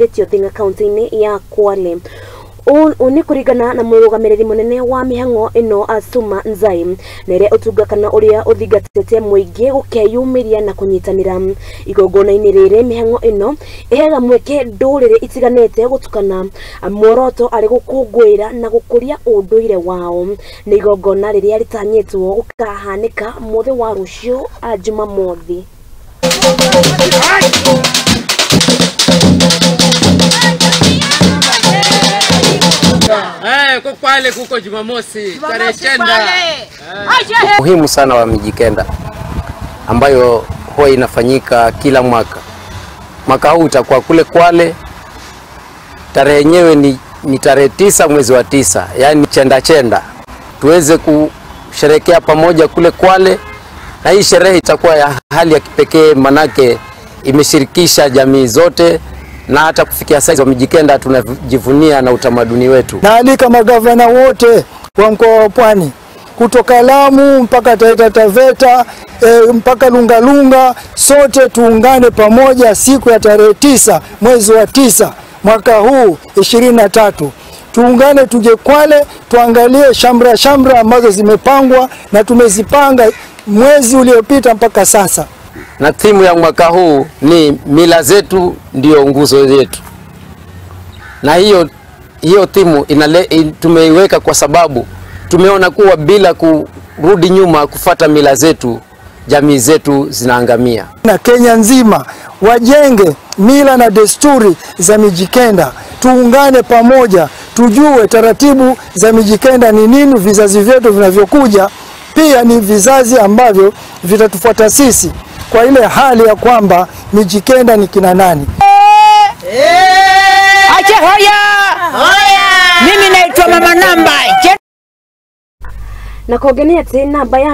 Ĩthĩtio Thinga kaunti-inĩ ya Kwale. Ũ nĩ kũringana na mũrũgamĩrĩri mũnene wa mĩhang'o ĩno Asuma Nzai, na ĩrĩa ũtunga kana ũrĩa ũthingatĩte mũingĩ gũkeyumĩria na kũnyitanĩra igongona-inĩ rĩrĩ. Mĩhang'o ĩno ĩheaga mweke ndũrĩrĩ itiganĩte gũtukana muoroto arĩ gũkũngũĩra na gũkũria ũndũire wao. Nĩ igongona rĩrĩa rĩtanyĩtwo gũkahanĩka mũthĩ wa rũciũ Jumamothi. Kwale kuko Jumamosi tarehe 9. Muhimu sana wa Mijikenda ambayo huwa inafanyika kila mwaka. Mwaka huu itakuwa kule Kwale. Tarehe yenyewe ni tarehe 9 mwezi wa 9, yani chenda chenda. Tuweze kusherehekea pamoja kule Kwale, na hii sherehe itakuwa ya hali ya kipekee manake imeshirikisha jamii zote, na hata kufikia sasa wa Mijikenda tunajivunia na utamaduni wetu. Naalika magavana wote wa mkoa wa Pwani kutoka Lamu mpaka Taita Taveta, mpaka Lungalunga, sote tuungane pamoja siku ya tarehe 9 mwezi wa 9 mwaka huu 23. Tuungane tuje Kwale, tuangalie shamra shamra ambazo zimepangwa na tumezipanga mwezi uliopita mpaka sasa. Na timu ya mwaka huu ni mila zetu ndio nguzo yetu. Na hiyo timu tumeiweka kwa sababu tumeona kuwa bila kurudi nyuma kufata mila zetu, jamii zetu zinaangamia. Na Kenya nzima wajenge mila na desturi za Mijikenda. Tuungane pamoja, tujue taratibu za Mijikenda ni nini, vizazi vyetu vinavyokuja pia ni vizazi ambavyo vitatufuata sisi kwa ile hali ya kwamba Mijikenda ni kina nani. Ache hoya. Hoya. Mimi naitwa Mama Namba. Na kuongelea tena namba ya